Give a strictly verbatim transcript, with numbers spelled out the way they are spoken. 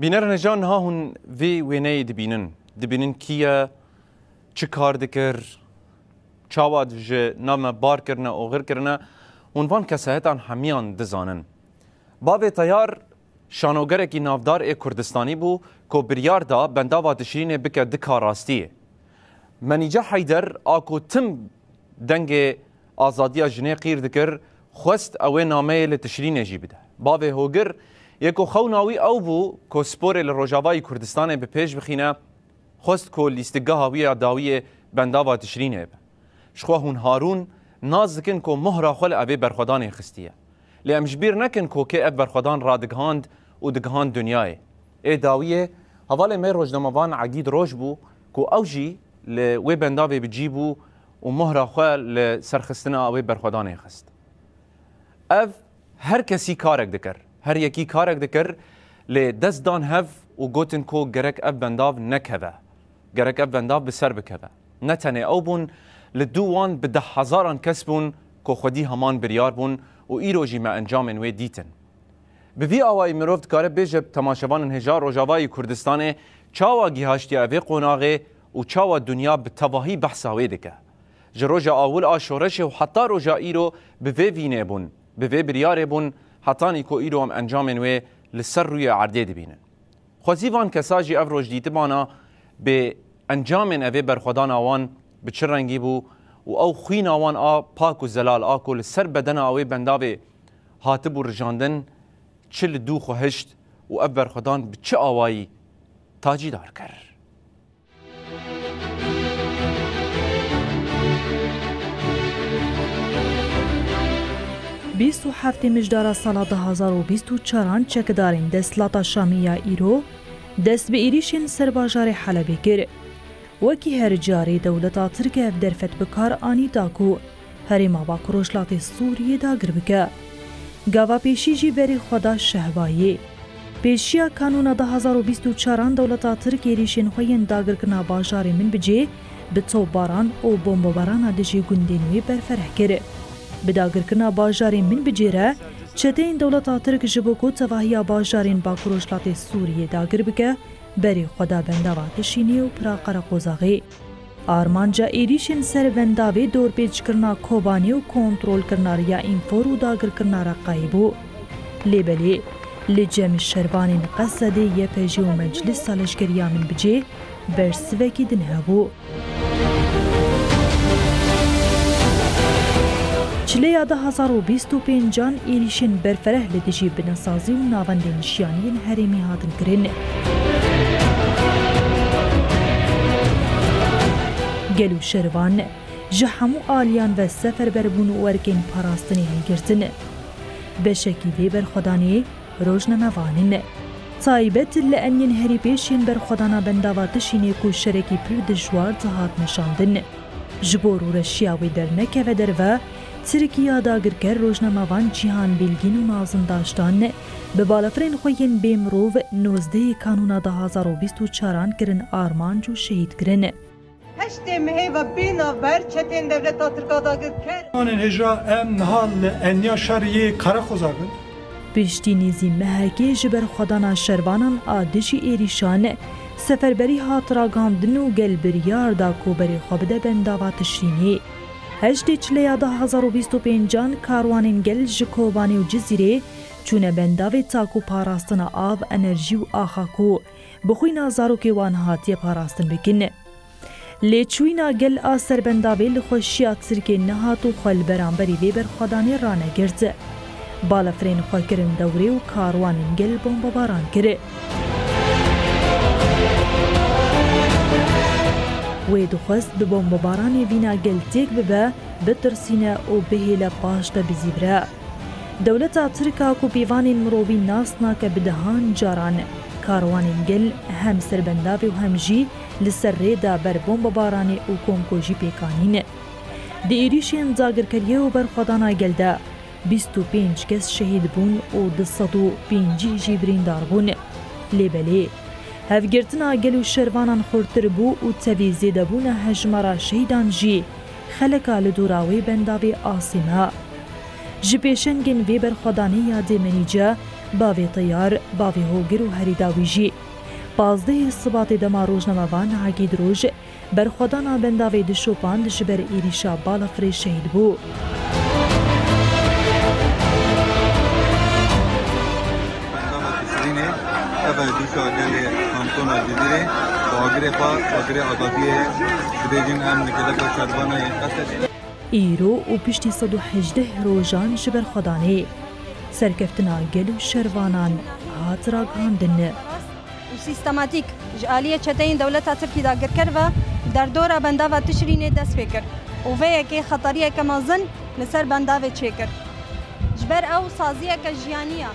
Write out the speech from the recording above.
Bînerên hêja, niha hûn vê wêneyê dibînin. Dibînin kî ye, çi kar dikir, çawa ji nav me bar kirine, oxir kirine. Hûn van kesayetan hemiyan dizanin. Bavê Teyar şanogerekî navdar ê Kurdistanî bû ku biryar da bendava Tişrînê bike dika rastiyê. Menîce Heyder a ku tim dengê azadiya jinê qîr dikir, xwest ew ê nameyê li Tişrînê jî bide. Bavê Hogir yê ku xewna wî ew bû ku sporê li Rojavayî Kurdistanê bi pêş bixîne, xwest ku lîstikgeha wî ya dawiyê bendava Tişrînê be. Ji xwe hûn Harûn nas dikin ku mohra xwe li evê berxwedanê xistiye. Lê em ji bîr nekin ku kê ev berxwedan radigihand û digihand dinyayê. Ê dawiyê, hevalê me rojnamevan Egîd Roj bû ku ew jî li wê bendavê bi cî bû û mohra xwe li serxistina wê berxwedanê xist. Ev her kesî karek dikir. Her yekî karek dikir, lê dest dan hev û gotin ku gerek ev bendav nekeve. Gerek ev bendav bi ser bikeve. Ne tenê ew bûn, li dû wan bi dehhezaran kes bûn ku xwedî heman biryar bûn û îro jî me encamên wê dîtin. Bi vî awayî mirov dikare bêje temaşevanên hêja Rojavayî Kurdistanê çawa gihaştiye evê qonaxê û çawa dinya bi tevahî behsa wê dike. Ji roja awil a şoreşê û heta roja îro bi vê vînê bûn, bi vê biryarê bûn, hetanî ku îro em encamên wê li ser rûyê erdê dibînin. Xwezî van kesa jî ev roj dîtibana bê encamên evê berxwedana wan bi çi rengî bû û ew xwîna wan a pak û zelal a ku li ser bedena wê bendavê hatibû rijandin, çi li dû xwe hişt û ev berxwedan bi çi awayî tacîdar kir. Bîst û heftê mijdara sala du hazar û bîst û çaran çekdarên desthilata Şamî ya îro dest bi êrîşên ser bajarê Helebê kir. Wekî her carê dewleta Tirk ev derfet bi kar anî da ku herêma Bakurojlatê Sûriyê dagir bike. Gava pêşî jî berê xwe da Şehbayê. Pêşiya Kanûna du hazar û bîst û çaran dewleta Tirk êrîşên xwe yên dagirkirina bajarê Minbicê bi topbaran û bombebarana dijî gundên wê berfereh kir. Bi dagirkirina bajarê Minbicê re çeteyên dewleta Tirk ji bo ku tevahiya bajarên Bakurojlatê Sûriyê dagir bike, berê xwe da bendava Tişînê û pira Qereqozaxê. Armanca êrîşên ser bendavê dorpêçkirina Kobanê û kontrolkirina riya Înfor û dagirkirina Reqayê bû. Lê belê, li cem şervanên Qesedê, Y P J û Meclisa Leşkerî ya Minbicê bersivekî din hebû. Çileya du hazar û bîst û pêncan êrîşên berfereh li dijî binesazî û navendên jiyanî yên herêmê hatin kirin. Gel û şervan ji hemû aliyan ve seferber bûn û erkên parastinê hilgirtin. Beşekî vê berxwedanê rojnamevan in. Taybet li enyên herî pêş yên berxwedana bendava Tişînê ku şerekî pir dijwar dihat nişandin. Ji bo rûreşiya wê dernekeve derve, Tirkiya dagirker rojnamevan Cîhan Bilgîn û Nazim Daştan bi balafirên xwe yên bêmirov nozdehê Kanûna du hazar û bîst û çaran kirin armanc û şehîd kirin. Heştê mehê ve bê navber çetên dewleta Tirka dagirker. Anên hêja em niha li eniya şer yê Qereqozax in. Piştî nêzî mehekê ji berxwedana şervanan a dijî êrîşan, seferberî hat ragandin û gel biryar da ku berê xwe bide bendava Tişrînê. Heştê Çileya du hazar û bîst û pêncan karwanên gel ji Kobanê û Cizîrê çûne bendavê ta ku parastina av, enerjî û axa ku bi xwîna zarokê wan hatiye parastin bikin. Lêçûyîna gel a serbendavê li xweşiya Tirkê nehat û xwe li beramberî vê berxwedanê ranegirt. Balafirên xwe kirin dewrê û karwanên gel bombebaran kir. Wê dixwest bi bombebaranê vîna gel têk bibe, bitirsîne û bihêle paş de bizîvire. Dewleta Tirk a ku pîvanên mirovî nas nake bi dehan caran, karwanên gel hem serbendavê û hem jî li ser rê de ber bombebaranê û komkujî pêk anîn. Di êrîşên dagirkeriyê û berxwedana gel de bîst û pênc kes şehîd bûn û du sed û pêncî jî birîndar bûn. Lê belê, hevgirtina gel û şervanan xurtir bû û tevî zêdebûna hejmara şehîdan jî xeleka li dora wê bendavê asê me. Ji pêşengên vê berxwedanê ya dê Menîce Bavê Teyar, bavê Hogir û herî dawî jî. Pazdehê Sibatê dema rojnamevan Egîd Roj berxwedana bendavê dişopand ji ber êrîşa balafirê şehîd bû. Bendava Tişrînê, ev e dûşa gelê kantona Cizîrê, bi agirê xwe, agirê azadiyê ye. Dibêjin em li geleka şervana yên Qesedê. Îro û piştî sed û hejdeh rojan ji berxwedanê, serkeftina gel û şervanan hat ragihandin. Û sîstematîk ji aliyê çeteyên dewleta Tirkî dagirker ve derdora bendava Tişrînê dest pê kir û vê yekê xeteriyeke mezin li ser bendavê çêkir. Ji ber ew saziyeke jiyanî ye.